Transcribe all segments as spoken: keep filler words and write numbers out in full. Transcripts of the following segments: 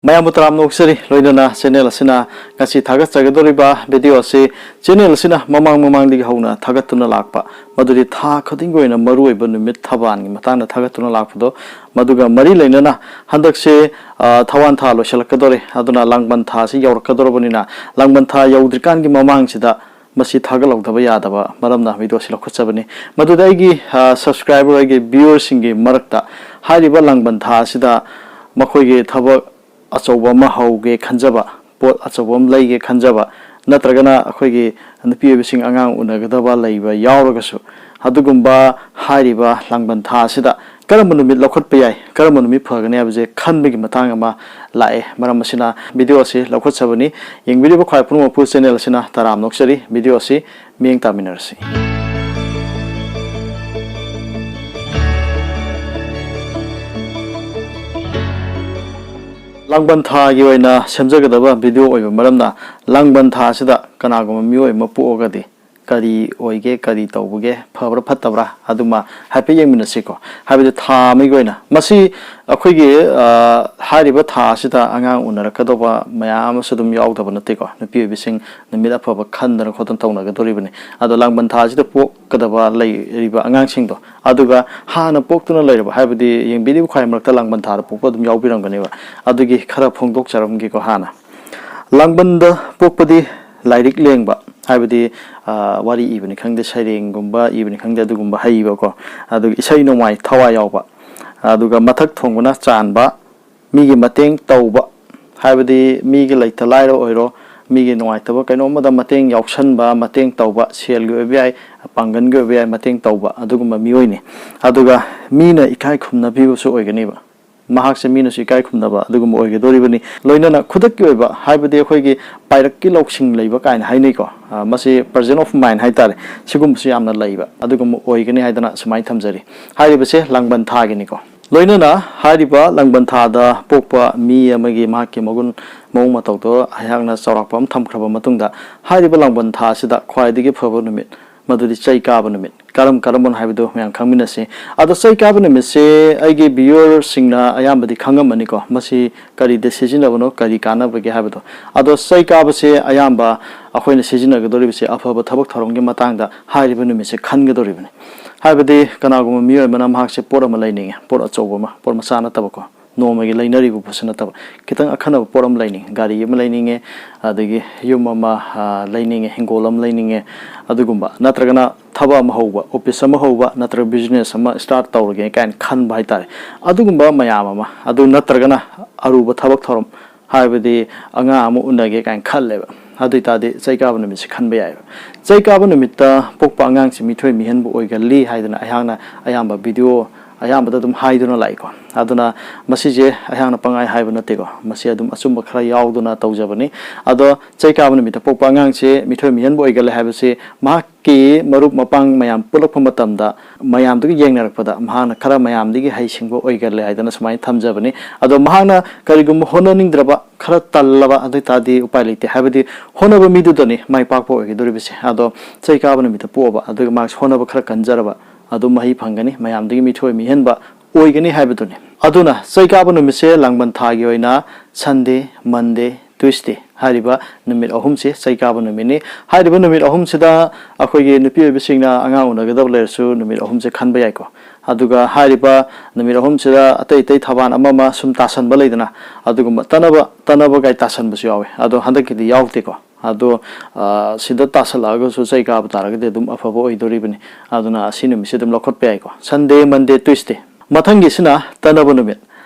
ꯃꯌꯥꯝꯕꯨ ꯇꯔꯥꯝꯅ ꯑꯣꯛꯆꯔꯤ꯫ ꯂꯣꯏꯅꯅ ꯆꯦꯅꯦꯜ ꯑꯁꯤꯅ ꯉꯁꯤ ꯊꯥꯒꯠꯆꯒꯗꯧꯔꯤꯕ ꯚꯤꯗꯤꯑꯣ ꯑꯁꯤ ꯆꯦꯅꯦꯜ ꯑꯁꯤꯅ ꯃꯃꯥꯡ ꯃꯃꯥꯡꯗꯒꯤ ꯍꯧꯅ ꯊꯥꯒꯠꯇꯨꯅ ꯂꯥꯛꯄ, ꯃꯗꯨꯗꯤ ꯊꯥ ꯈꯨꯗꯤꯡꯒꯤ ꯑꯣꯏꯅ ꯃꯔꯨꯑꯣꯏꯕ ꯅꯨꯃꯤꯠ ꯊꯕꯥꯟꯒꯤ ꯃꯇꯥꯡꯗ ꯊꯥꯒꯠꯇꯨꯅ ꯂꯥꯛꯄꯗꯣ, ꯃꯗꯨꯒ ꯃꯔꯤ ꯂꯩꯅꯅ ꯍꯟꯗꯛꯁꯦ, ꯑ, ꯊꯋꯥꯟ ꯊꯥ ꯂꯣꯏꯁꯤꯜꯂꯛꯀꯗꯧꯔꯦ꯫ ꯑꯗꯨꯅ ꯂꯥꯡꯕꯟ ꯊꯥ ꯑꯁꯤ ꯌꯧꯔꯛꯀꯗꯧꯔꯕꯅꯤꯅ, ꯂꯥꯡꯕꯟ ꯊꯥ ꯌꯧꯗ꯭ꯔꯤꯀꯥꯟꯒꯤ ꯃꯃꯥꯡꯁꯤꯗ ꯃꯁꯤ ꯊꯥꯒꯠꯍꯧꯗꯕ ꯌꯥꯗꯕ ꯃꯔꯝꯅ ꯚꯤꯗꯤꯑꯣ ꯑꯁꯤ ꯂꯧꯈꯠꯆꯕꯅꯤ꯫ ꯃꯗꯨꯗ ꯑꯩꯒꯤ, ꯑ, ꯁꯕꯁꯀ꯭ꯔꯥꯏꯕꯔ, ꯑꯩꯒꯤ ꯚ꯭ꯌꯨꯋꯔꯁꯤꯡꯒꯤ ꯃꯔꯛꯇ ꯍꯥꯏꯔꯤꯕ ꯂꯥꯡꯕꯟ ꯊꯥ ꯑꯁꯤꯗ ꯃꯈꯣꯏꯒꯤ ꯊꯕꯛ ꯑꯆꯧꯕ ꯑꯃ ꯍꯧꯒꯦ ꯈꯟꯖꯕ, ꯄꯣꯠ ꯑꯆꯧꯕ ꯑꯃ ꯂꯩꯒꯦ ꯈꯟꯖꯕ, ꯅꯠꯇ꯭ꯔꯒꯅ ꯑꯩꯈꯣꯏꯒꯤ ꯅꯨꯄꯤ ꯑꯣꯏꯕꯁꯤꯡ ꯑꯉꯥꯡ ꯎꯅꯒꯗꯕ ꯂꯩꯕ ꯌꯥꯎꯔꯒꯁꯨ, ꯑꯗꯨꯒꯨꯝꯕ ꯍꯥꯏꯔꯤꯕ ꯂꯥꯡꯕꯟ ꯊꯥ ꯑꯁꯤꯗ ꯀꯔꯝꯕ ꯅꯨꯃꯤꯠ ꯂꯧꯈꯠꯄ ꯌꯥꯏ, ꯀꯔꯝꯕ ꯅꯨꯃꯤꯠ ꯐꯒꯅꯤ ꯍꯥꯏꯕꯁꯦ ꯈꯟꯕꯒꯤ ꯃꯇꯥꯡ ꯑꯃ ꯂꯥꯛꯑꯦ꯫ ꯃꯔꯝ ꯑꯁꯤꯅ ꯚꯤꯗꯤꯑꯣ ꯑꯁꯤ ꯂꯧꯈꯠꯆꯕꯅꯤ꯫ ꯌꯦꯡꯕꯤꯔꯤꯕ ꯈ꯭ꯋꯥꯏ ꯄꯨꯝꯅꯃꯛꯄꯨ ꯆꯦꯅꯦꯜ ꯑꯁꯤꯅ ꯇꯔꯥꯝꯅ ꯑꯣꯛꯆꯔꯤ꯫ ꯚꯤꯗꯤꯑꯣ ꯑꯁꯤ ꯃꯤꯠꯌꯦꯡ ꯇꯥꯃꯤꯟꯅꯔꯁꯤ꯫ ꯂꯥꯡꯕꯟ ꯊꯥꯒꯤ ꯑꯣꯏꯅ ꯁꯦꯝꯖꯒꯗꯕ ꯚꯤꯗꯤꯑꯣ ꯑꯣꯏꯕ ꯃꯔꯝꯅ, ꯂꯥꯡꯕꯟ ꯊꯥ ꯑꯁꯤꯗ ꯀꯅꯥꯒꯨꯝꯕ ꯃꯤꯑꯣꯏ ꯑꯃ ꯄꯣꯛꯑꯒꯗꯤ ꯀꯔꯤ ꯑꯣꯏꯒꯦ, ꯀꯔꯤ ꯇꯧꯕꯒꯦ, ꯐꯕ꯭ꯔꯥ ꯐꯠꯇꯕ꯭ꯔꯥ, ꯑꯗꯨꯃ ꯍꯥꯏꯐꯦꯠ ꯌꯦꯡꯃꯤꯟꯅꯁꯤꯀꯣ꯫ ꯍꯥꯏꯕꯗꯤ ꯊꯥ ꯑꯃꯒꯤ ꯑꯣꯏꯅ ꯃꯁꯤ ꯑꯩꯈꯣꯏꯒꯤ, ꯑ, ꯍꯥꯏꯔꯤꯕ ꯊꯥ ꯑꯁꯤꯗ ꯑꯉꯥꯡ ꯎꯅꯔꯛꯀꯗꯧꯕ ꯃꯌꯥꯝ ꯑꯃꯁꯨ ꯑꯗꯨꯝ ꯌꯥꯎꯗꯕ ꯅꯠꯇꯦꯀꯣ꯫ ꯅꯨꯄꯤ ꯑꯣꯏꯕꯤꯁꯤꯡ ꯅꯨꯃꯤꯠ ꯑꯐꯕ ꯈꯟꯗꯅ ꯈꯣꯠꯇꯅ ꯇꯧꯅꯒꯗꯧꯔꯤꯕꯅꯤ꯫ ꯑꯗꯣ ꯂꯥꯡꯕꯟ ꯊꯥ ꯑꯁꯤꯗ ꯄꯣꯛꯀꯗꯕ ꯂꯩꯔꯤꯕ ꯑꯉꯥꯡꯁꯤꯡꯗꯣ, ꯑꯗꯨꯒ ꯍꯥꯟꯅ ꯄꯣꯛꯇꯨꯅ ꯂꯩꯔꯕ, ꯍꯥꯏꯕꯗꯤ ꯌꯦꯡꯕꯤꯔꯤꯕ ꯈ꯭ꯋꯥꯏ ꯃꯔꯛꯇ ꯂꯥꯡꯕꯟ ꯊꯥꯗ ꯄꯣꯛꯄ ꯑꯗꯨꯝ ꯌꯥꯎꯕꯤꯔꯝꯒꯅꯦꯕ꯫ ꯑꯗꯨꯒꯤ ꯈꯔ ꯐꯣꯡꯗꯣꯛꯆꯔꯝꯒꯦꯀꯣ ꯍꯥꯟꯅ꯫ ꯂꯥꯡꯕꯟꯗ ꯄꯣꯛꯄꯗꯤ ꯂꯥꯏꯔꯤꯛ ꯂꯦꯡꯕ, ꯍꯥꯏꯕꯗꯤ, ꯑ, ꯋꯥꯔꯤ ꯏꯕꯅꯤ ꯈꯪꯗꯦ, ꯁꯩꯔꯦꯡꯒꯨꯝꯕ ꯏꯕꯅꯤ ꯈꯪꯗꯦ, ꯑꯗꯨꯒꯨꯝꯕ ꯍꯩꯕꯀꯣ, ꯑꯗꯨꯒ ꯏꯁꯩ ꯅꯣꯡꯃꯥꯏ ꯊꯋꯥꯏ ꯌꯥꯎꯕ, ꯑꯗꯨꯒ ꯃꯊꯛ ꯊꯣꯡꯕꯅ ꯆꯥꯟꯕ, ꯃꯤꯒꯤ ꯃꯇꯦꯡ ꯇꯧꯕ, ꯍꯥꯏꯕꯗꯤ ꯃꯤꯒꯤ ꯂꯩꯇ ꯂꯥꯏꯔ ꯑꯣꯏꯔꯣ, ꯃꯤꯒꯤ ꯅꯨꯡꯉꯥꯏꯇꯕ ꯀꯩꯅꯣꯝꯃꯗ ꯃꯇꯦꯡ ꯌꯥꯎꯁꯟꯕ, ꯃꯇꯦꯡ ꯇꯧꯕ, ꯁꯦꯜꯒꯤ ꯑꯣꯏꯕ ꯌꯥꯏ, ꯄꯥꯡꯒꯜꯒꯤ ꯑꯣꯏꯕ ꯌꯥꯏ, ꯃꯇꯦꯡ ꯇꯧꯕ ꯑꯗꯨꯒꯨꯝꯕ ꯃꯤꯑꯣꯏꯅꯤ꯫ ꯑꯗꯨꯒ ꯃꯤꯅ ꯏꯀꯥꯏ ꯈꯨꯝꯅꯕꯤꯕꯁꯨ ꯑꯣꯏꯒꯅꯤꯕ꯫ ꯃꯍꯥꯛꯁꯦ ꯃꯤꯅꯁꯨ ꯏꯀꯥꯏ ꯈꯨꯝꯅꯕ ꯑꯗꯨꯒꯨꯝꯕ ꯑꯣꯏꯒꯗꯧꯔꯤꯕꯅꯤ꯫ ꯂꯣꯏꯅꯅ ꯈꯨꯗꯛꯀꯤ ꯑꯣꯏꯕ, ꯍꯥꯏꯕꯗꯤ ꯑꯩꯈꯣꯏꯒꯤ ꯄꯥꯏꯔꯛꯀꯤ ꯂꯧꯁꯤꯡ ꯂꯩꯕ ꯀꯥꯏꯅ ꯍꯥꯏꯅꯩꯀꯣ꯫ ꯑ, ꯃꯁꯤ presence of mind ꯍꯥꯏꯇꯥꯔꯦ, ꯁꯤꯒꯨꯝꯕꯁꯨ ꯌꯥꯝꯅ ꯂꯩꯕ ꯑꯗꯨꯒꯨꯝꯕ ꯑꯣꯏꯒꯅꯤ ꯍꯥꯏꯗꯅ ꯁꯨꯃꯥꯏꯅ ꯊꯝꯖꯔꯤ꯫ ꯍꯥꯏꯔꯤꯕꯁꯦ ꯂꯥꯡꯕꯟ ꯊꯥꯒꯤꯅꯤꯀꯣ꯫ ꯂꯣꯏꯅꯅ ꯍꯥꯏꯔꯤꯕ ꯂꯥꯡꯕꯟ ꯊꯥꯗ ꯄꯣꯛꯄ ꯃꯤ ꯑꯃꯒꯤ ꯃꯍꯥꯛꯀꯤ ꯃꯒꯨꯟ, ꯃꯑꯣꯡ ꯃꯇꯧꯗꯣ ꯑꯩꯍꯥꯛꯅ ꯆꯥꯎꯔꯥꯛꯄ ꯑꯃ ꯊꯝꯈ꯭ꯔꯕ ꯃꯇꯨꯡꯗ, ꯍꯥꯏꯔꯤꯕ ꯂꯥꯡꯕꯟ ꯊꯥ ꯑꯁꯤꯗ ꯈ꯭ꯋꯥꯏꯗꯒꯤ ꯐꯕ ꯅꯨꯃꯤꯠ ꯃꯗꯨꯗꯤ ꯆꯩ ꯀꯥꯕ ꯅꯨꯃꯤꯠ꯫ ꯀꯔꯝ ꯀꯔꯝꯕꯅꯣ ꯍꯥꯏꯕꯗꯨ ꯃꯌꯥꯝ ꯈꯪꯃꯤꯟꯅꯁꯤ꯫ ꯑꯗꯣ ꯆꯩ ꯀꯥꯕ ꯅꯨꯃꯤꯠꯁꯦ ꯑꯩꯒꯤ viewerꯁꯤꯡꯅ ꯑꯌꯥꯝꯕꯗꯤ ꯈꯪꯉꯝꯃꯅꯤꯀꯣ, ꯃꯁꯤ ꯀꯔꯤꯗ ꯁꯤꯖꯤꯟꯅꯕꯅꯣ, ꯀꯔꯤ ꯀꯥꯟꯅꯕꯒꯦ ꯍꯥꯏꯕꯗꯣ꯫ ꯑꯗꯣ ꯆꯩ ꯀꯥꯕꯁꯦ ꯑꯌꯥꯝꯕ ꯑꯩꯈꯣꯏꯅ ꯁꯤꯖꯤꯟꯅꯒꯗꯧꯔꯤꯕꯁꯦ ꯑꯐꯕ ꯊꯕꯛ ꯊꯧꯔꯝꯒꯤ ꯃꯇꯥꯡꯗ ꯍꯥꯏꯔꯤꯕ ꯅꯨꯃꯤꯠꯁꯦ ꯈꯟꯒꯗꯧꯔꯤꯕꯅꯤ꯫ ꯍꯥꯏꯕꯗꯤ ꯀꯅꯥꯒꯨꯝꯕ ꯃꯤꯑꯣꯏ ꯑꯃꯅ ꯃꯍꯥꯛꯁꯦ ꯄꯣꯠ ꯑꯃ ꯂꯩꯅꯤꯡꯉꯦ, ꯄꯣꯠ ꯑꯆꯧꯕ ꯑꯃ, ꯄꯣꯠ ꯃꯆꯥ ꯅꯠꯇꯕꯀꯣ, ꯅꯣꯡꯃꯒꯤ ꯂꯩꯅꯔꯤꯕ ꯄꯣꯠꯁꯨ ꯅꯠꯇꯕ, ꯈꯤꯇꯪ ꯑꯈꯟꯅꯕ ꯄꯣꯠ ꯑꯃ ꯂꯩꯅꯤꯡꯉꯦ, ꯒꯥꯔꯤ ꯑꯃ ꯂꯩꯅꯤꯡꯉꯦ, ꯑꯗꯒꯤ ꯌꯨꯝ ꯑꯃ, ꯑ, ꯂꯩꯅꯤꯡꯉꯦ, ꯍꯤꯡꯒꯣꯜ ꯑꯃ ꯂꯩꯅꯤꯡꯉꯦ, ꯑꯗꯨꯒꯨꯝꯕ, ꯅꯠꯇ꯭ꯔꯒꯅ ꯊꯕꯛ ꯑꯃ ꯍꯧꯕ, office ꯑꯃ ꯍꯧꯕ, ꯅꯠꯇ꯭ꯔꯒ business ꯑꯃ start ꯇꯧꯔꯒꯦ ꯀꯥꯏꯅ ꯈꯟꯕ ꯍꯥꯏꯇꯥꯔꯦ꯫ ꯑꯗꯨꯒꯨꯝꯕ ꯃꯌꯥꯝ ꯑꯃ, ꯑꯗꯨ ꯅꯠꯇ꯭ꯔꯒꯅ ꯑꯔꯨꯕ ꯊꯕꯛ ꯊꯧꯔꯝ, ꯍꯥꯏꯕꯗꯤ ꯑꯉꯥꯡ ꯑꯃ ꯎꯅꯒꯦ ꯀꯥꯏꯅ ꯈꯜꯂꯦꯕ, ꯑꯗꯨ ꯑꯣꯏꯇꯥꯔꯗꯤ ꯆꯩ ꯀꯥꯕ ꯅꯨꯃꯤꯠꯁꯦ ꯈꯟꯕ ꯌꯥꯏꯑꯕ꯫ ꯆꯩ ꯀꯥꯕ ꯅꯨꯃꯤꯠꯇ ꯄꯣꯛꯄ ꯑꯉꯥꯡꯁꯤ ꯃꯤꯊꯣꯏ ꯃꯤꯍꯦꯟꯕ ꯑꯣꯏꯒꯜꯂꯤ ꯍꯥꯏꯗꯅ ꯑꯩꯍꯥꯛꯅ ꯑꯌꯥꯝꯕ video ꯑꯌꯥꯝꯕꯗ ꯑꯗꯨꯝ ꯍꯥꯏꯗꯨꯅ ꯂꯥꯛꯏꯀꯣ꯫ ꯑꯗꯨꯅ ꯃꯁꯤꯁꯦ ꯑꯩꯍꯥꯛꯅ ꯄꯪꯍꯥꯏ ꯍꯥꯏꯕ ꯅꯠꯇꯦꯀꯣ, ꯃꯁꯤ ꯑꯗꯨꯝ ꯑꯆꯨꯝꯕ ꯈꯔ ꯌꯥꯎꯗꯨꯅ ꯇꯧꯖꯕꯅꯤ꯫ ꯑꯗꯣ ꯆꯩ ꯀꯥꯕ ꯅꯨꯃꯤꯠꯇ ꯄꯣꯛꯄ ꯑꯉꯥꯡꯁꯦ ꯃꯤꯊꯣꯏ ꯃꯤꯍꯦꯟꯕ ꯑꯣꯏꯒꯜꯂꯦ ꯍꯥꯏꯕꯁꯤ ꯃꯍꯥꯛꯀꯤ ꯃꯔꯨꯞ ꯃꯄꯥꯡ ꯃꯌꯥꯝ ꯄꯨꯜꯂꯛꯄ ꯃꯇꯝꯗ ꯃꯌꯥꯝꯗꯨꯒ ꯌꯦꯡꯅꯔꯛꯄꯗ ꯃꯍꯥꯛꯅ ꯈꯔ ꯃꯌꯥꯝꯗꯒꯤ ꯍꯩꯁꯤꯡꯕ ꯑꯣꯏꯒꯜꯂꯦ ꯍꯥꯏꯗꯅ ꯁꯨꯃꯥꯏꯅ ꯊꯝꯖꯕꯅꯤ꯫ ꯑꯗꯣ ꯃꯍꯥꯛꯅ ꯀꯔꯤꯒꯨꯝꯕ ꯍꯣꯠꯅꯅꯤꯡꯗ꯭ꯔꯕ, ꯈꯔ ꯇꯜꯂꯕ, ꯑꯗꯨ ꯑꯣꯏꯇꯥꯔꯗꯤ ꯎꯄꯥꯏ ꯂꯩꯇꯦ꯫ ꯍꯥꯏꯕꯗꯤ ꯍꯣꯠꯅꯕ ꯃꯤꯗꯨꯗꯅꯤ ꯃꯥꯏ ꯄꯥꯛꯄ ꯑꯣꯏꯒꯗꯧꯔꯤꯕꯁꯦ꯫ ꯑꯗꯣ ꯆꯩ ꯀꯥꯕ ꯅꯨꯃꯤꯠꯇ ꯄꯣꯛꯑꯕ, ꯑꯗꯨꯒ ꯃꯍꯥꯛꯁꯨ ꯍꯣꯠꯅꯕ ꯈꯔ ꯀꯟꯖꯔꯕ, ꯑꯗꯨꯝ ꯃꯍꯩ ꯐꯪꯒꯅꯤ, ꯃꯌꯥꯝꯗꯒꯤ ꯃꯤꯊꯣꯏ ꯃꯤꯍꯦꯟꯕ ꯑꯣꯏꯒꯅꯤ ꯍꯥꯏꯕꯗꯨꯅꯤ꯫ ꯑꯗꯨꯅ ꯆꯩ ꯀꯥꯕ ꯅꯨꯃꯤꯠꯁꯦ ꯂꯥꯡꯕꯟ ꯊꯥꯒꯤ ꯑꯣꯏꯅ Sunday, Monday, Tuesday ꯍꯥꯏꯔꯤꯕ ꯅꯨꯃꯤꯠ ꯑꯍꯨꯝꯁꯤ ꯆꯩ ꯀꯥꯕ ꯅꯨꯃꯤꯠꯅꯤ꯫ ꯍꯥꯏꯔꯤꯕ ꯅꯨꯃꯤꯠ ꯑꯍꯨꯝꯁꯤꯗ ꯑꯩꯈꯣꯏꯒꯤ ꯅꯨꯄꯤ ꯑꯣꯏꯕꯁꯤꯡꯅ ꯑꯉꯥꯡ ꯎꯅꯒꯗꯕ ꯂꯩꯔꯁꯨ ꯅꯨꯃꯤꯠ ꯑꯍꯨꯝꯁꯦ ꯈꯟꯕ ꯌꯥꯏꯀꯣ꯫ ꯑꯗꯨꯒ ꯍꯥꯏꯔꯤꯕ ꯅꯨꯃꯤꯠ ꯑꯍꯨꯝꯁꯤꯗ ꯑꯇꯩ ꯑꯇꯩ ꯊꯕꯥꯟ ꯑꯃ ꯑꯃ ꯁꯨꯝ ꯇꯥꯁꯟꯕ ꯂꯩꯗꯅ, ꯑꯗꯨꯒꯨꯝꯕ ꯇꯠꯅꯕ, ꯇꯠꯅꯕ ꯀꯥꯏ ꯇꯥꯁꯟꯕꯁꯨ ꯌꯥꯎꯋꯦ, ꯑꯗꯣ ꯍꯟꯗꯛꯀꯤꯗꯤ ꯌꯥꯎꯗꯦꯀꯣ꯫ ꯑꯗꯣ, ꯑ, ꯁꯤꯗ ꯇꯥꯁꯜꯂꯛꯑꯒꯁꯨ ꯆꯩ ꯀꯥꯕ ꯇꯥꯔꯒꯗꯤ ꯑꯗꯨꯝ ꯑꯐꯕ ꯑꯣꯏꯗꯣꯔꯤꯕꯅꯤ꯫ ꯑꯗꯨꯅ ꯑꯁꯤ ꯅꯨꯃꯤꯠꯁꯤ ꯑꯗꯨꯝ ꯂꯧꯈꯠꯄ ꯌꯥꯏꯀꯣ, Sunday, Monday, Tuesday꯫ ꯃꯊꯪꯒꯤꯁꯤꯅ ꯇꯠꯅꯕ ꯅꯨꯃꯤꯠ꯫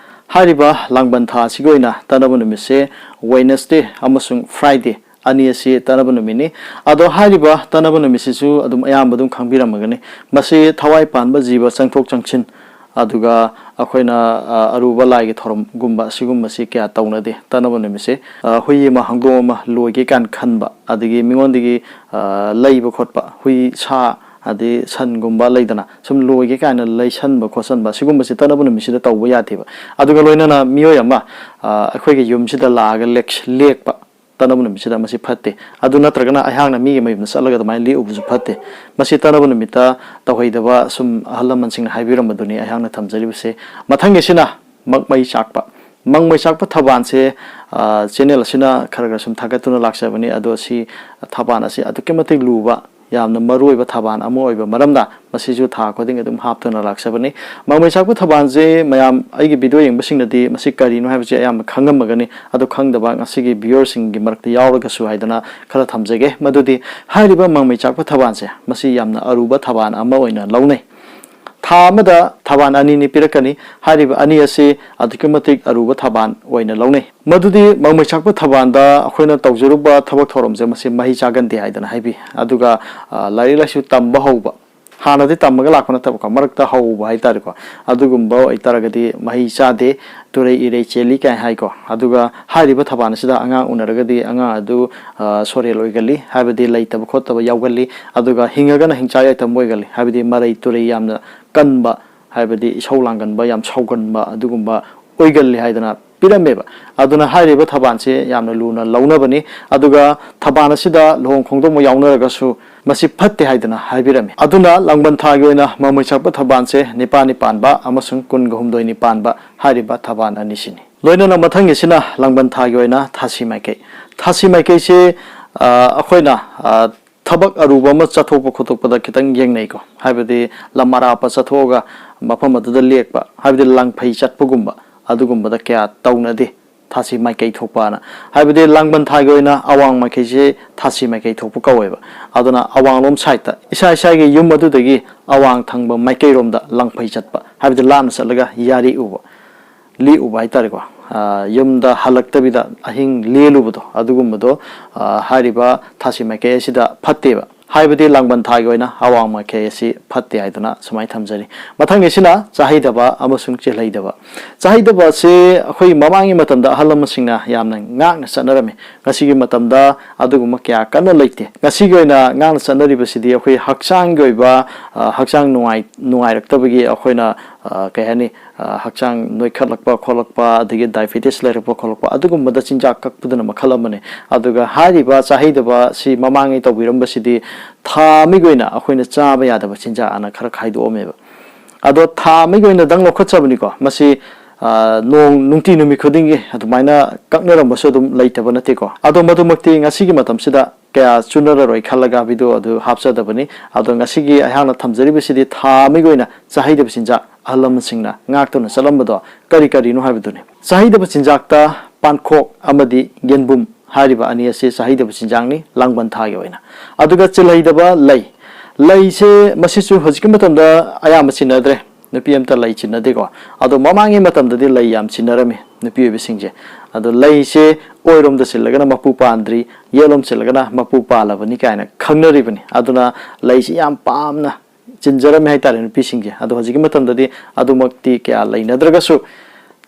ꯍꯥꯏꯔꯤꯕ ꯂꯥꯡꯕꯟ ꯊꯥ ꯑꯁꯤꯒꯤ ꯑꯣꯏꯅ ꯇꯠꯅꯕ ꯅꯨꯃꯤꯠꯁꯦ Wednesday ꯑꯃꯁꯨꯡ Friday ꯑꯅꯤ ꯑꯁꯤ ꯇꯠꯅꯕ ꯅꯨꯃꯤꯠꯅꯤ꯫ ꯑꯗꯣ ꯍꯥꯏꯔꯤꯕ ꯇꯠꯅꯕ ꯅꯨꯃꯤꯠꯁꯤꯁꯨ ꯑꯗꯨꯝ ꯑꯌꯥꯝꯕ ꯑꯗꯨꯝ ꯈꯪꯕꯤꯔꯝꯃꯒꯅꯤ꯫ ꯃꯁꯤ ꯊꯋꯥꯏ ꯄꯥꯟꯕ ꯖꯤꯕ ꯆꯪꯊꯣꯛ ꯆꯪꯁꯤꯟ, ꯑꯗꯨꯒ ꯑꯩꯈꯣꯏꯅ, ꯑ, ꯑꯔꯨꯕ ꯂꯥꯏꯒꯤ ꯊꯧꯔꯝꯒꯨꯝꯕ ꯁꯤꯒꯨꯝꯕꯁꯤ ꯀꯌꯥ ꯇꯧꯅꯗꯦ ꯇꯠꯅꯕ ꯅꯨꯃꯤꯠꯁꯦ꯫ ꯑ, ꯍꯨꯏ ꯑꯃ, ꯍꯧꯗꯣꯡ ꯑꯃ ꯂꯣꯏꯒꯦ ꯀꯥꯏꯅ ꯈꯟꯕ, ꯑꯗꯒꯤ ꯃꯤꯉꯣꯟꯗꯒꯤ, ꯑ, ꯂꯩꯕ ꯈꯣꯠꯄ, ꯍꯨꯏ, ꯁꯥ, ꯑꯗꯩ ꯁꯟꯒꯨꯝꯕ ꯂꯩꯗꯅ, ꯁꯨꯝ ꯂꯣꯏꯒꯦ ꯀꯥꯏꯅ ꯂꯩꯁꯟꯕ ꯈꯣꯠꯆꯟꯕ, ꯁꯤꯒꯨꯝꯕꯁꯤ ꯇꯠꯅꯕ ꯅꯨꯃꯤꯠꯁꯤꯗ ꯇꯧꯕ ꯌꯥꯗꯦꯕ꯫ ꯑꯗꯨꯒ ꯂꯣꯏꯅꯅ ꯃꯤꯑꯣꯏ ꯑꯃ, ꯑ, ꯑꯩꯈꯣꯏꯒꯤ ꯌꯨꯝꯁꯤꯗ ꯂꯥꯛꯑꯒ ꯂꯦꯛ-, ꯂꯦꯛꯄ, ꯇꯠꯅꯕ ꯅꯨꯃꯤꯠꯁꯤꯗ ꯃꯁꯤ ꯐꯠꯇꯦ꯫ ꯑꯗꯨ ꯅꯠꯇ꯭ꯔꯒꯅ ꯑꯩꯍꯥꯛꯅ ꯃꯤꯒꯤ ꯃꯌꯨꯝꯗ ꯆꯠꯂꯒ ꯑꯗꯨꯃꯥꯏꯅ ꯂꯦꯛꯎꯕꯁꯨ ꯐꯠꯇꯦ꯫ ꯃꯁꯤ ꯇꯠꯅꯕ ꯅꯨꯃꯤꯠꯇ ꯇꯧꯍꯩꯗꯕ ꯁꯨꯝ ꯑꯍꯜ ꯂꯃꯟꯁꯤꯡꯅ ꯍꯥꯏꯕꯤꯔꯝꯕꯗꯨꯅꯤ ꯑꯩꯍꯥꯛꯅ ꯊꯝꯖꯔꯤꯕꯁꯦ꯫ ꯃꯊꯪꯒꯤꯁꯤꯅ ꯃꯛꯃꯩ ꯆꯥꯛꯄ꯫ ꯃꯛꯃꯩ ꯆꯥꯛꯄ ꯊꯕꯥꯟꯁꯦ, ꯑ, ꯆꯦꯅꯦꯜ ꯑꯁꯤꯅ ꯈꯔ ꯈꯔ ꯁꯨꯝ ꯊꯥꯒꯠꯇꯨꯅ ꯂꯥꯛꯆꯕꯅꯤ꯫ ꯑꯗꯣ ꯁꯤ ꯊꯕꯥꯟ ꯑꯁꯤ ꯑꯗꯨꯛꯀꯤ ꯃꯇꯤꯛ ꯂꯨꯕ, ꯌꯥꯝꯅ ꯃꯔꯨ ꯑꯣꯏꯕ ꯊꯕꯥꯟ ꯑꯃ ꯑꯣꯏꯕ ꯃꯔꯝꯅ ꯃꯁꯤꯁꯨ ꯊꯥ ꯈꯨꯗꯤꯡꯒꯤ ꯑꯗꯨꯝ ꯍꯥꯞꯇꯨꯅ ꯂꯥꯛꯆꯕꯅꯤ꯫ ꯃꯛꯃꯩ ꯆꯥꯛꯄ ꯊꯕꯥꯟꯁꯦ ꯃꯌꯥꯝ ꯑꯩꯒꯤ ꯚꯤꯗꯤꯑꯣ ꯌꯦꯡꯕꯁꯤꯡꯅꯗꯤ ꯃꯁꯤ ꯀꯔꯤꯅꯣ ꯍꯥꯏꯕꯁꯤ ꯑꯌꯥꯝꯕ ꯈꯪꯉꯝꯃꯒꯅꯤ꯫ ꯑꯗꯨ ꯈꯪꯗꯕ ꯉꯁꯤꯒꯤ ꯚꯤꯌꯨꯋꯔꯁꯤꯡꯒꯤ ꯃꯔꯛꯇ ꯌꯥꯎꯔꯒꯁꯨ ꯍꯥꯏꯗꯅ ꯈꯔ ꯊꯝꯖꯒꯦ꯫ ꯃꯗꯨꯗꯤ ꯍꯥꯏꯔꯤꯕ ꯃꯛꯃꯩ ꯆꯥꯛꯄ ꯊꯕꯥꯟꯁꯦ ꯃꯁꯤ ꯌꯥꯝꯅ ꯑꯔꯨꯕ ꯊꯕꯥꯟ ꯑꯃ ꯑꯣꯏꯅ ꯂꯧꯅꯩ꯫ ꯊꯥ ꯑꯃꯗ ꯊꯕꯥꯟ ꯑꯅꯤꯅꯤ ꯄꯤꯔꯛꯀꯅꯤ꯫ ꯍꯥꯏꯔꯤꯕ ꯑꯅꯤ ꯑꯁꯤ ꯑꯗꯨꯛꯀꯤ ꯃꯇꯤꯛ ꯑꯔꯨꯕ ꯊꯕꯥꯟ ꯑꯣꯏꯅ ꯂꯧꯅꯩ꯫ ꯃꯗꯨꯗꯤ ꯃꯛꯃꯩ ꯆꯥꯛꯄ ꯊꯕꯥꯟꯗ ꯑꯩꯈꯣꯏꯅ ꯇꯧꯖꯔꯨꯕ ꯊꯕꯛ ꯊꯧꯔꯝꯁꯦ ꯃꯁꯤ ꯃꯍꯩ ꯆꯥꯒꯟꯗꯦ ꯍꯥꯏꯗꯅ ꯍꯥꯏꯕꯤ꯫ ꯑꯗꯨꯒ, ꯑ, ꯂꯥꯏꯔꯤꯛ ꯂꯥꯏꯁꯨ ꯇꯝꯕ ꯍꯧꯕ, ꯍꯥꯟꯅꯗꯤ ꯇꯝꯃꯒ ꯂꯥꯛꯄ ꯅꯠꯇꯕꯀꯣ, ꯃꯔꯛꯇ ꯍꯧꯕ ꯍꯥꯏꯇꯥꯔꯦꯀꯣ, ꯑꯗꯨꯒꯨꯝꯕ ꯑꯣꯏꯇꯥꯔꯒꯗꯤ ꯃꯍꯩ ꯆꯥꯗꯦ, ꯇꯨꯔꯩ ꯏꯔꯩ ꯆꯦꯜꯂꯤ ꯀꯥꯏꯅ ꯍꯥꯏꯀꯣ꯫ ꯑꯗꯨꯒ ꯍꯥꯏꯔꯤꯕ ꯊꯕꯥꯟ ꯑꯁꯤꯗ ꯑꯉꯥꯡ ꯎꯅꯔꯒꯗꯤ ꯑꯉꯥꯡ ꯑꯗꯨ, ꯑ, ꯁꯣꯔꯦꯜ ꯑꯣꯏꯒꯜꯂꯤ, ꯍꯥꯏꯕꯗꯤ ꯂꯩꯇꯕ ꯈꯣꯠꯇꯕ ꯌꯥꯎꯒꯜꯂꯤ꯫ ꯑꯗꯨꯒ ꯍꯤꯡꯉꯒꯅ ꯍꯤꯡꯆꯥ ꯌꯥꯏꯇꯝ ꯑꯣꯏꯒꯜꯂꯤ, ꯍꯥꯏꯕꯗꯤ ꯃꯔꯩ ꯇꯨꯔꯩ ꯌꯥꯝꯅ ꯀꯟꯕ, ꯍꯥꯏꯕꯗꯤ ꯏꯁꯧ ꯂꯥꯡꯒꯟꯕ, ꯌꯥꯝ ꯁꯥꯎꯒꯟꯕ ꯑꯗꯨꯒꯨꯝꯕ ꯑꯣꯏꯒꯜꯂꯤ ꯍꯥꯏꯗꯅ ꯄꯤꯔꯝꯃꯦꯕ꯫ ꯑꯗꯨꯅ ꯍꯥꯏꯔꯤꯕ ꯊꯕꯥꯟꯁꯦ ꯌꯥꯝꯅ ꯂꯨꯅ ꯂꯧꯅꯕꯅꯤ꯫ ꯑꯗꯨꯒ ꯊꯕꯥꯟ ꯑꯁꯤꯗ ꯂꯨꯍꯣꯡ ꯈꯣꯡꯗꯣꯡꯕ ꯌꯥꯎꯅꯔꯒꯁꯨ ꯃꯁꯤ ꯐꯠꯇꯦ ꯍꯥꯏꯗꯅ ꯍꯥꯏꯕꯤꯔꯝꯃꯤ꯫ ꯑꯗꯨꯅ ꯂꯥꯡꯕꯟ ꯊꯥꯒꯤ ꯑꯣꯏꯅ ꯃꯃꯩ ꯆꯥꯛꯄ ꯊꯕꯥꯟꯁꯦ ꯅꯤꯄꯥꯜꯅꯤ ꯄꯥꯟꯕ ꯑꯃꯁꯨꯡ ꯀꯨꯟꯒ ꯍꯨꯝꯗꯣꯏꯅꯤ ꯄꯥꯟꯕ ꯍꯥꯏꯔꯤꯕ ꯊꯕꯥꯟ ꯑꯅꯤꯁꯤꯅꯤ꯫ ꯂꯣꯏꯅꯅ ꯃꯊꯪꯒꯤꯁꯤꯅ ꯂꯥꯡꯕꯟ ꯊꯥꯒꯤ ꯑꯣꯏꯅ ꯊꯥꯁꯤ ꯃꯥꯏꯀꯩ꯫ ꯊꯥꯁꯤ ꯃꯥꯏꯀꯩꯁꯦ, ꯑ, ꯑꯩꯈꯣꯏꯅ, ꯑ, ꯊꯕꯛ ꯑꯔꯨꯕ ꯑꯃ ꯆꯠꯊꯣꯛꯄ ꯈꯣꯠꯇꯣꯛꯄꯗ ꯈꯤꯇꯪ ꯌꯦꯡꯅꯩꯀꯣ꯫ ꯍꯥꯏꯕꯗꯤ ꯂꯝ ꯑꯔꯥꯞꯄ ꯆꯠꯊꯣꯛꯑꯒ ꯃꯐꯝ ꯑꯗꯨꯗ ꯂꯦꯛꯄ, ꯍꯥꯏꯕꯗꯤ ꯂꯥꯡꯐꯩ ꯆꯠꯄꯒꯨꯝꯕ, ꯑꯗꯨꯒꯨꯝꯕꯗ ꯀꯌꯥ ꯇꯧꯅꯗꯦ꯫ ꯊꯥꯁꯤ ꯃꯥꯏꯀꯩ ꯊꯣꯛꯄꯅ, ꯍꯥꯏꯕꯗꯤ ꯂꯥꯡꯕꯟ ꯊꯥꯒꯤ ꯑꯣꯏꯅ ꯑꯋꯥꯡ ꯃꯥꯏꯀꯩꯁꯦ ꯊꯥꯁꯤ ꯃꯥꯏꯀꯩ ꯊꯣꯛꯄ ꯀꯧꯋꯦꯕ꯫ ꯑꯗꯨꯅ ꯑꯋꯥꯡꯂꯣꯝ ꯁꯥꯏꯠꯇ ꯏꯁꯥ ꯏꯁꯥꯒꯤ ꯌꯨꯝ ꯑꯗꯨꯗꯒꯤ ꯑꯋꯥꯡ ꯊꯪꯕ ꯃꯥꯏꯀꯩꯔꯣꯝꯗ ꯂꯥꯡꯐꯩ ꯆꯠꯄ, ꯍꯥꯏꯕꯗꯤ ꯂꯥꯞꯅ ꯆꯠꯂꯒ ꯌꯥꯔꯤ ꯎꯕ, ꯂꯦꯛꯎꯕ ꯍꯥꯏꯇꯥꯔꯦꯀꯣ꯫ ꯑ, ꯌꯨꯝꯗ ꯍꯜꯂꯛꯇꯕꯤꯗ ꯑꯍꯤꯡ ꯂꯦꯜꯂꯨꯕꯗꯣ, ꯑꯗꯨꯒꯨꯝꯕꯗꯣ, ꯑ, ꯍꯥꯏꯔꯤꯕ ꯊꯥꯁꯤ ꯃꯥꯏꯀꯩ ꯑꯁꯤꯗ ꯐꯠꯇꯦꯕ꯫ ꯍꯥꯏꯕꯗꯤ ꯂꯥꯡꯕꯟ ꯊꯥꯒꯤ ꯑꯣꯏꯅ ꯑꯋꯥꯡ ꯃꯥꯏꯀꯩ ꯑꯁꯤ ꯐꯠꯇꯦ ꯍꯥꯏꯗꯨꯅ ꯁꯨꯃꯥꯏꯅ ꯊꯝꯖꯔꯤ꯫ ꯃꯊꯪꯒꯤꯁꯤꯅ ꯆꯥꯍꯩꯗꯕ ꯑꯃꯁꯨꯡ ꯆꯦꯜꯍꯩꯗꯕ꯫ ꯆꯥꯍꯩꯗꯕ ꯑꯁꯤ ꯑꯩꯈꯣꯏ ꯃꯃꯥꯡꯒꯤ ꯃꯇꯝꯗ ꯑꯍꯜ ꯂꯃꯟꯁꯤꯡꯅ ꯌꯥꯝꯅ ꯉꯥꯛꯅ ꯆꯠꯅꯔꯝꯃꯤ꯫ ꯉꯁꯤꯒꯤ ꯃꯇꯝꯗ ꯑꯗꯨꯒꯨꯝꯕ ꯀꯌꯥ ꯀꯟꯅ ꯂꯩꯇꯦ꯫ ꯉꯁꯤꯒꯤ ꯑꯣꯏꯅ ꯉꯥꯛꯅ ꯆꯠꯅꯔꯤꯕꯁꯤꯗꯤ ꯑꯩꯈꯣꯏ ꯍꯛꯆꯥꯡꯒꯤ ꯑꯣꯏꯕ, ꯑ, ꯍꯛꯆꯥꯡ ꯅꯨꯡꯉꯥꯏ-, ꯅꯨꯡꯉꯥꯏꯔꯛꯇꯕꯒꯤ ꯑꯩꯈꯣꯏꯅ ꯑ, ꯀꯩ ꯍꯥꯏꯅꯤ, ꯑ, ꯍꯛꯆꯥꯡ ꯅꯣꯏꯈꯠꯂꯛꯄ ꯈꯣꯠꯂꯛꯄ, ꯑꯗꯒꯤ diabetes ꯂꯩꯔꯛꯄ ꯈꯣꯠꯂꯛꯄ, ꯑꯗꯨꯒꯨꯝꯕꯗ ꯆꯤꯟꯖꯥꯛ ꯀꯛꯄꯗꯨꯅ ꯃꯈꯜ ꯑꯃꯅꯤ꯫ ꯑꯗꯨꯒ ꯍꯥꯏꯔꯤꯕ ꯆꯥꯍꯩꯗꯕ ꯁꯤ ꯃꯃꯥꯡꯉꯩ ꯇꯧꯕꯤꯔꯝꯕꯁꯤꯗꯤ ꯊꯥ ꯑꯃꯒꯤ ꯑꯣꯏꯅ ꯑꯩꯈꯣꯏꯅ ꯆꯥꯕ ꯌꯥꯗꯕ ꯆꯤꯟꯖꯥꯛ ꯑꯅ ꯈꯔ ꯈꯥꯏꯗꯣꯛꯑꯝꯃꯦꯕ꯫ ꯑꯗꯣ ꯊꯥ ꯑꯃꯒꯤ ꯑꯣꯏꯅꯗꯪ ꯂꯧꯈꯠꯆꯕꯅꯤꯀꯣ꯫ ꯃꯁꯤ, ꯑ, ꯅꯣꯡ, ꯅꯨꯡꯇꯤ ꯅꯨꯃꯤꯠ ꯈꯨꯗꯤꯡꯒꯤ ꯑꯗꯨꯃꯥꯏꯅ ꯀꯛꯅꯔꯝꯕꯁꯨ ꯑꯗꯨꯝ ꯂꯩꯇꯕ ꯅꯠꯇꯦꯀꯣ꯫ ꯑꯗꯣ ꯃꯗꯨꯃꯛꯇꯤ ꯉꯁꯤꯒꯤ ꯃꯇꯝꯁꯤꯗ ꯀꯌꯥ ꯆꯨꯅꯔꯔꯣꯏ ꯈꯜꯂꯒ video ꯑꯗꯨ ꯍꯥꯞꯆꯗꯕꯅꯤ꯫ ꯑꯗꯣ ꯉꯁꯤꯒꯤ ꯑꯩꯍꯥꯛꯅ ꯊꯝꯖꯔꯤꯕꯁꯤꯗꯤ ꯊꯥ ꯑꯃꯒꯤ ꯑꯣꯏꯅ ꯆꯥꯍꯩꯗꯕ ꯆꯤꯟꯖꯥꯛ ꯑꯍꯜ ꯂꯃꯟꯁꯤꯡꯅ ꯉꯥꯛꯇꯨꯅ ꯆꯠꯂꯝꯕꯗꯣ ꯀꯔꯤ ꯀꯔꯤꯅꯣ ꯍꯥꯏꯕꯗꯨꯅꯤ꯫ ꯆꯥꯍꯩꯗꯕ ꯆꯤꯟꯖꯥꯛꯇ ꯄꯥꯟꯈꯣꯛ ꯑꯃꯗꯤ ꯌꯦꯟꯕꯨꯝ ꯍꯥꯏꯔꯤꯕ ꯑꯅꯤ ꯑꯁꯤ ꯆꯥꯍꯩꯗꯕ ꯆꯤꯟꯖꯥꯛꯅꯤ, ꯂꯥꯡꯕꯟ ꯊꯥꯒꯤ ꯑꯣꯏꯅ꯫ ꯑꯗꯨꯒ ꯆꯤꯜꯍꯩꯗꯕ ꯂꯩ꯫ ꯂꯩꯁꯦ ꯃꯁꯤꯁꯨ ꯍꯧꯖꯤꯛꯀꯤ ꯃꯇꯝꯗ ꯑꯌꯥꯝꯕ ꯆꯤꯟꯅꯗ꯭ꯔꯦ, ꯅꯨꯄꯤ ꯑꯝꯇ ꯂꯩ ꯆꯤꯟꯅꯗꯦꯀꯣ꯫ ꯑꯗꯣ ꯃꯃꯥꯡꯒꯤ ꯃꯇꯝꯗꯗꯤ ꯂꯩ ꯌꯥꯝ ꯆꯤꯟꯅꯔꯝꯃꯤ ꯅꯨꯄꯤ ꯑꯣꯏꯕꯁꯤꯡꯁꯦ꯫ ꯑꯗꯣ ꯂꯩꯁꯦ ꯑꯣꯏꯔꯣꯝꯗ ꯆꯤꯜꯂꯒꯅ ꯃꯄꯨ ꯄꯥꯟꯗ꯭ꯔꯤ, ꯌꯦꯠꯂꯣꯝ ꯆꯤꯜꯂꯒꯅ ꯃꯄꯨ ꯄꯥꯜꯂꯕꯅꯤ ꯀꯥꯏꯅ ꯈꯪꯅꯔꯤꯕꯅꯤ꯫ ꯑꯗꯨꯅ ꯂꯩꯁꯤ ꯌꯥꯝ ꯄꯥꯝꯅ ꯆꯤꯟꯖꯔꯝꯃꯦ ꯍꯥꯏꯇꯥꯔꯦ ꯅꯨꯄꯤꯁꯤꯡꯁꯦ꯫ ꯑꯗꯣ ꯍꯧꯖꯤꯛꯀꯤ ꯃꯇꯝꯗꯗꯤ ꯑꯗꯨꯃꯛꯇꯤ ꯀꯌꯥ ꯂꯩꯅꯗ꯭ꯔꯒꯁꯨ,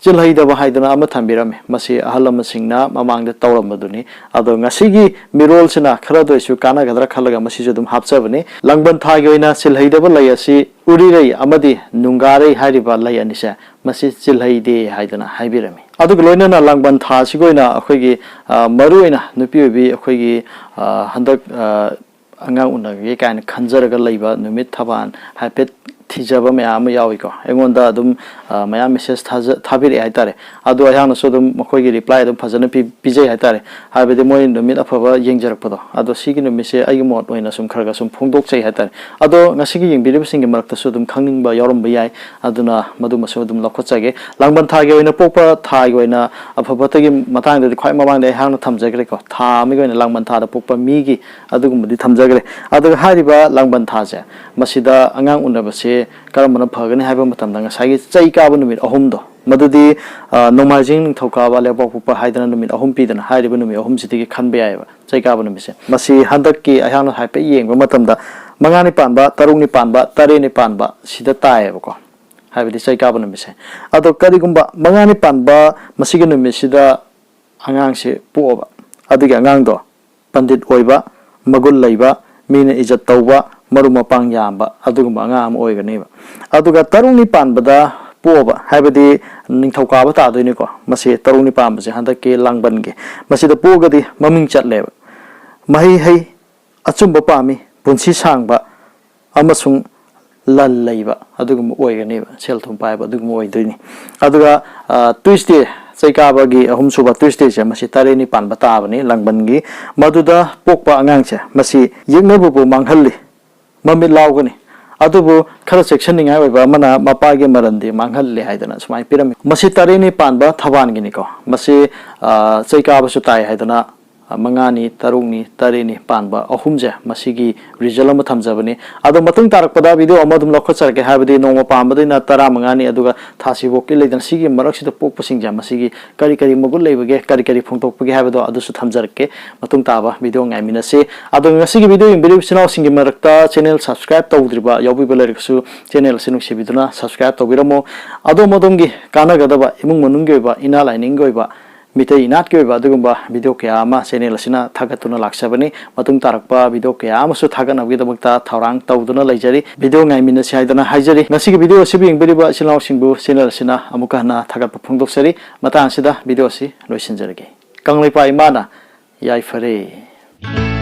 ꯆꯤꯜꯍꯩꯗꯕ ꯍꯥꯏꯗꯅ ꯑꯃ ꯊꯝꯕꯤꯔꯝꯃꯤ꯫ ꯃꯁꯤ ꯑꯍꯜ ꯂꯃꯟꯁꯤꯡꯅ ꯃꯃꯥꯡꯗ ꯇꯧꯔꯝꯕꯗꯨꯅꯤ꯫ ꯑꯗꯣ ꯉꯁꯤꯒꯤ ꯃꯤꯔꯣꯜꯁꯤꯅ ꯈꯔꯗ ꯑꯣꯏꯁꯨ ꯀꯥꯟꯅꯒꯗ꯭ꯔꯥ ꯈꯜꯂꯒ ꯃꯁꯤꯁꯨ ꯑꯗꯨꯝ ꯍꯥꯞꯆꯕꯅꯤ꯫ ꯂꯥꯡꯕꯟ ꯊꯥꯒꯤ ꯑꯣꯏꯅ ꯆꯤꯜꯍꯩꯗꯕ ꯂꯩ ꯑꯁꯤ ꯎꯔꯤꯔꯩ ꯑꯃꯗꯤ ꯅꯨꯡꯒꯥꯔꯩ ꯍꯥꯏꯔꯤꯕ ꯂꯩ ꯑꯅꯤꯁꯦ, ꯃꯁꯤ ꯆꯤꯜꯍꯩꯗꯦ ꯍꯥꯏꯗꯅ ꯍꯥꯏꯕꯤꯔꯝꯃꯤ꯫ ꯑꯗꯨꯒ ꯂꯣꯏꯅꯅ ꯂꯥꯡꯕꯟ ꯊꯥꯁꯤꯒꯤ ꯑꯣꯏꯅ ꯑꯩꯈꯣꯏꯒꯤ, ꯑ, ꯃꯔꯨꯑꯣꯏꯅ ꯅꯨꯄꯤ ꯑꯣꯏꯕꯤ ꯑꯩꯈꯣꯏꯒꯤ, ꯑ, ꯍꯟꯗꯛ, ꯑ, ꯑꯉꯥꯡ ꯎꯅꯒꯦ ꯀꯥꯏꯅ ꯈꯟꯖꯔꯒ ꯂꯩꯕ ꯅꯨꯃꯤꯠ ꯊꯕꯥꯟ ꯍꯥꯏꯐꯦꯠ ꯊꯤꯖꯕ ꯃꯌꯥꯝ ꯑꯃ ꯌꯥꯎꯏꯀꯣ꯫ ꯑꯩꯉꯣꯟꯗ ꯑꯗꯨꯝ, ꯑ, ꯃꯌꯥꯝ message ꯊꯥꯖ-, ꯊꯥꯕꯤꯔꯛꯑꯦ ꯍꯥꯏꯇꯥꯔꯦ꯫ ꯑꯗꯣ ꯑꯩꯍꯥꯛꯅꯁꯨ ꯑꯗꯨꯝ ꯃꯈꯣꯏꯒꯤ reply ꯑꯗꯨꯝ ꯐꯖꯅ ꯄꯤ-, ꯄꯤꯖꯩ ꯍꯥꯏꯇꯥꯔꯦ꯫ ꯍꯥꯏꯕꯗꯤ ꯃꯣꯏ ꯅꯨꯃꯤꯠ ꯑꯐꯕ ꯌꯦꯡꯖꯔꯛꯄꯗꯣ꯫ ꯑꯗꯣ ꯁꯤꯒꯤ ꯅꯨꯃꯤꯠꯁꯦ ꯑꯩꯒꯤ ꯃꯣꯠ ꯑꯣꯏꯅ ꯁꯨꯝ ꯈꯔ ꯈꯔ ꯁꯨꯝ ꯐꯣꯡꯗꯣꯛꯆꯩ ꯍꯥꯏꯇꯥꯔꯦ꯫ ꯑꯗꯣ ꯉꯁꯤꯒꯤ ꯌꯦꯡꯕꯤꯔꯤꯕꯁꯤꯡꯒꯤ ꯃꯔꯛꯇꯁꯨ ꯑꯗꯨꯝ ꯈꯪꯅꯤꯡꯕ ꯌꯥꯎꯔꯝꯕ ꯌꯥꯏ꯫ ꯑꯗꯨꯅ ꯃꯗꯨꯃꯁꯨ ꯑꯗꯨꯝ ꯂꯧꯈꯠꯆꯒꯦ꯫ ꯂꯥꯡꯕꯟ ꯊꯥꯒꯤ ꯑꯣꯏꯅ ꯄꯣꯛꯄ ꯊꯥꯒꯤ ꯑꯣꯏꯅ ꯑꯐ ꯐꯠꯇꯒꯤ ꯃꯇꯥꯡꯗꯗꯤ ꯈ꯭ꯋꯥꯏ ꯃꯃꯥꯡꯗ ꯑꯩꯍꯥꯛꯅ ꯊꯝꯖꯈ꯭ꯔꯦꯀꯣ꯫ ꯊꯥ ꯑꯃꯒꯤ ꯑꯣꯏꯅ ꯂꯥꯡꯕꯟ ꯊꯥꯗ ꯄꯣꯛꯄ ꯃꯤꯒꯤ ꯑꯗꯨꯒꯨꯝꯕꯗꯤ ꯊꯝꯖꯈ꯭ꯔꯦ꯫ ꯑꯗꯨꯒ ꯍꯥꯏꯔꯤꯕ ꯂꯥꯡꯕꯟ ꯊꯥꯁꯦ, ꯃꯁꯤꯗ ꯑꯉꯥꯡ ꯎꯅꯕꯁꯦ ꯀꯔꯝꯕꯅ ꯐꯒꯅꯤ ꯍꯥꯏꯕ ꯃꯇꯝꯗ ꯉꯁꯥꯏꯒꯤ ꯆꯩ ꯀꯥꯕ ꯅꯨꯃꯤꯠ ꯑꯍꯨꯝꯗꯣ, ꯃꯗꯨꯗꯤ, ꯑ, ꯅꯣꯡꯃꯥꯏꯖꯤꯡ, ꯅꯤꯡꯊꯧꯀꯥꯕ, ꯂꯩꯕꯥꯛꯄꯣꯛꯄ ꯍꯥꯏꯗꯅ ꯅꯨꯃꯤꯠ ꯑꯍꯨꯝ ꯄꯤꯗꯅ ꯍꯥꯏꯔꯤꯕ ꯅꯨꯃꯤꯠ ꯑꯍꯨꯝꯁꯤꯗꯒꯤ ꯈꯟꯕ ꯌꯥꯏꯑꯕ ꯆꯩ ꯀꯥꯕ ꯅꯨꯃꯤꯠꯁꯦ꯫ ꯃꯁꯤ ꯍꯟꯗꯛꯀꯤ ꯑꯩꯍꯥꯛꯅ ꯍꯥꯏꯐꯦꯠ ꯌꯦꯡꯕ ꯃꯇꯝꯗ ꯃꯉꯥꯅꯤ ꯄꯥꯟꯕ, ꯇꯔꯨꯛꯅꯤ ꯄꯥꯟꯕ, ꯇꯔꯦꯠꯅꯤ ꯄꯥꯟꯕ ꯁꯤꯗ ꯇꯥꯏꯌꯦꯕꯀꯣ꯫ ꯍꯥꯏꯕꯗꯤ ꯆꯩ ꯀꯥꯕ ꯅꯨꯃꯤꯠꯁꯦ꯫ ꯑꯗꯣ ꯀꯔꯤꯒꯨꯝꯕ ꯃꯉꯥꯅꯤ ꯄꯥꯟꯕ ꯃꯁꯤꯒꯤ ꯅꯨꯃꯤꯠꯁꯤꯗ ꯑꯉꯥꯡꯁꯦ ꯄꯣꯛꯑꯕ, ꯑꯗꯨꯒꯤ ꯑꯉꯥꯡꯗꯣ ꯄꯟꯗꯤꯠ ꯑꯣꯏꯕ, ꯃꯒꯨꯟ ꯂꯩꯕ, ꯃꯤꯅ ꯏꯖꯠ ꯇꯧꯕ, ꯃꯔꯨꯞ ꯃꯄꯥꯡ ꯌꯥꯝꯕ ꯑꯗꯨꯒꯨꯝꯕ ꯑꯉꯥꯡ ꯑꯃ ꯑꯣꯏꯒꯅꯦꯕ꯫ ꯑꯗꯨꯒ ꯇꯔꯨꯛꯅꯤ ꯄꯥꯟꯕꯗ ꯄꯣꯛꯑꯕ, ꯍꯥꯏꯕꯗꯤ ꯅꯤꯡꯊꯧꯀꯥꯕ ꯇꯥꯗꯣꯏꯅꯤꯀꯣ꯫ ꯃꯁꯤ ꯇꯔꯨꯛꯅꯤ ꯄꯥꯟꯕꯁꯦ ꯍꯟꯗꯛꯀꯤ ꯂꯥꯡꯕꯟꯒꯤ, ꯃꯁꯤꯗ ꯄꯣꯛꯑꯒꯗꯤ ꯃꯃꯤꯡ ꯆꯠꯂꯦꯕ꯫ ꯃꯍꯩ ꯍꯩ, ꯑꯆꯨꯝꯕ ꯄꯥꯝꯃꯤ, ꯄꯨꯟꯁꯤ ꯁꯥꯡꯕ ꯑꯃꯁꯨꯡ ꯂꯟ ꯂꯩꯕ ꯑꯗꯨꯒꯨꯝꯕ ꯑꯣꯏꯒꯅꯦꯕ, ꯁꯦꯜ ꯊꯨꯝ ꯄꯥꯏꯕ ꯑꯗꯨꯒꯨꯝꯕ ꯑꯣꯏꯗꯣꯏꯅꯤ꯫ ꯑꯗꯨꯒ, ꯑ, Tuesday, ꯆꯩꯀꯥꯕꯒꯤ ꯑꯍꯨꯝꯁꯨꯕ Tuesdayꯁꯦ, ꯃꯁꯤ ꯇꯔꯦꯠꯅꯤ ꯄꯥꯟꯕ ꯇꯥꯕꯅꯤ ꯂꯥꯡꯕꯟꯒꯤ꯫ ꯃꯗꯨꯗ ꯄꯣꯛꯄ ꯑꯉꯥꯡꯁꯦ, ꯃꯁꯤ ꯌꯦꯛꯅꯕꯕꯨ ꯃꯥꯡꯍꯜꯂꯤ, ꯃꯃꯤꯠ ꯂꯥꯎꯒꯅꯤ꯫ ꯑꯗꯨꯕꯨ ꯈꯔ ꯆꯦꯛꯁꯤꯟꯅꯤꯡꯉꯥꯏ ꯑꯣꯏꯕ ꯑꯃꯅ, ꯃꯄꯥꯒꯤ ꯃꯔꯟꯗꯤ ꯃꯥꯡꯍꯜꯂꯦ ꯍꯥꯏꯗꯅ ꯁꯨꯃꯥꯏꯅ ꯄꯤꯔꯝꯃꯤ꯫ ꯃꯁꯤ ꯇꯔꯦꯠꯅꯤ ꯄꯥꯟꯕ ꯊꯕꯥꯟꯒꯤꯅꯤꯀꯣ꯫ ꯃꯁꯤ, ꯑ, ꯆꯩꯀꯥꯕꯁꯨ ꯇꯥꯏ ꯍꯥꯏꯗꯅ, ꯑ, ꯃꯉꯥꯅꯤ, ꯇꯔꯨꯛꯅꯤ, ꯇꯔꯦꯠꯅꯤ ꯄꯥꯟꯕ ꯑꯍꯨꯝꯁꯦ, ꯃꯁꯤꯒꯤ result ꯑꯃ ꯊꯝꯖꯕꯅꯤ꯫ ꯑꯗꯣ ꯃꯇꯨꯡ ꯇꯥꯔꯛꯄꯗ video ꯑꯃ ꯑꯗꯨꯝ ꯂꯧꯈꯠꯆꯔꯛꯀꯦ, ꯍꯥꯏꯕꯗꯤ ꯅꯣꯡꯃ ꯄꯥꯟꯕꯗꯩꯅ ꯇꯔꯥꯃꯉꯥꯅꯤ, ꯑꯗꯨꯒ ꯊꯥꯁꯤꯕꯣꯛꯀꯤ ꯂꯩꯗꯅ, ꯁꯤꯒꯤ ꯃꯔꯛꯁꯤꯗ ꯄꯣꯛꯄꯁꯤꯡꯁꯦ, ꯃꯁꯤꯒꯤ ꯀꯔꯤ ꯀꯔꯤ ꯃꯒꯨꯟ ꯂꯩꯕꯒꯦ, ꯀꯔꯤ ꯀꯔꯤ ꯐꯣꯡꯗꯣꯛꯄꯒꯦ ꯍꯥꯏꯕꯗꯣ ꯑꯗꯨꯁꯨ ꯊꯝꯖꯔꯛꯀꯦ꯫ ꯃꯇꯨꯡ ꯇꯥꯕ video ꯉꯥꯏꯃꯤꯟꯅꯁꯤ꯫ ꯑꯗꯣ ꯉꯁꯤꯒꯤ video ꯌꯦꯡꯕꯤꯔꯤꯕ ꯏꯆꯤꯟ ꯏꯅꯥꯎꯁꯤꯡꯒꯤ ꯃꯔꯛꯇ channel subscribe ꯇꯧꯗ꯭ꯔꯤꯕ ꯌꯥꯎꯕꯤꯕ ꯂꯩꯔꯒꯁꯨ, channel ꯑꯁꯤ ꯅꯨꯡꯁꯤꯕꯤꯗꯨꯅ subscribe ꯇꯧꯕꯤꯔꯝꯃꯣ꯫ ꯑꯗꯣꯝ ꯑꯗꯣꯝꯒꯤ ꯀꯥꯟꯅꯒꯗꯕ ꯏꯃꯨꯡ ꯃꯅꯨꯡꯒꯤ ꯑꯣꯏꯕ, ꯏꯅꯥ ꯂꯥꯏꯅꯤꯡꯒꯤ ꯑꯣꯏꯕ, ꯃꯤꯇꯩ ꯏꯅꯥꯠꯀꯤ ꯑꯣꯏꯕ ꯑꯗꯨꯒꯨꯝꯕ video ꯀꯌꯥ ꯑꯃ channel ꯑꯁꯤꯅ ꯊꯥꯒꯠꯇꯨꯅ ꯂꯥꯛꯆꯕꯅꯤ꯫ ꯃꯇꯨꯡ ꯇꯥꯔꯛꯄ video ꯀꯌꯥ ꯑꯃꯁꯨ ꯊꯥꯒꯠꯅꯕꯒꯤꯗꯃꯛꯇ ꯊꯧꯔꯥꯡ ꯇꯧꯗꯨꯅ ꯂꯩꯖꯔꯤ꯫ Video ꯉꯥꯏꯃꯤꯟꯅꯁꯤ ꯍꯥꯏꯗꯅ ꯍꯥꯏꯖꯔꯤ꯫ ꯉꯁꯤꯒꯤ video ꯑꯁꯤꯕꯨ ꯌꯦꯡꯕꯤꯔꯤꯕ ꯏꯆꯤꯜ ꯏꯅꯥꯎꯁꯤꯡꯕꯨ channel ꯑꯁꯤꯅ ꯑꯃꯨꯛꯀ ꯍꯟꯅ ꯊꯥꯒꯠꯄ ꯐꯣꯡꯗꯣꯛꯆꯔꯤ꯫ ꯃꯇꯥꯡ ꯑꯁꯤꯗ video ꯑꯁꯤ ꯂꯣꯏꯁꯤꯟꯖꯔꯒꯦ꯫ ꯀꯪꯂꯩꯄꯥꯛ ꯏꯃꯥꯅ ꯌꯥꯏꯐꯔꯦ꯫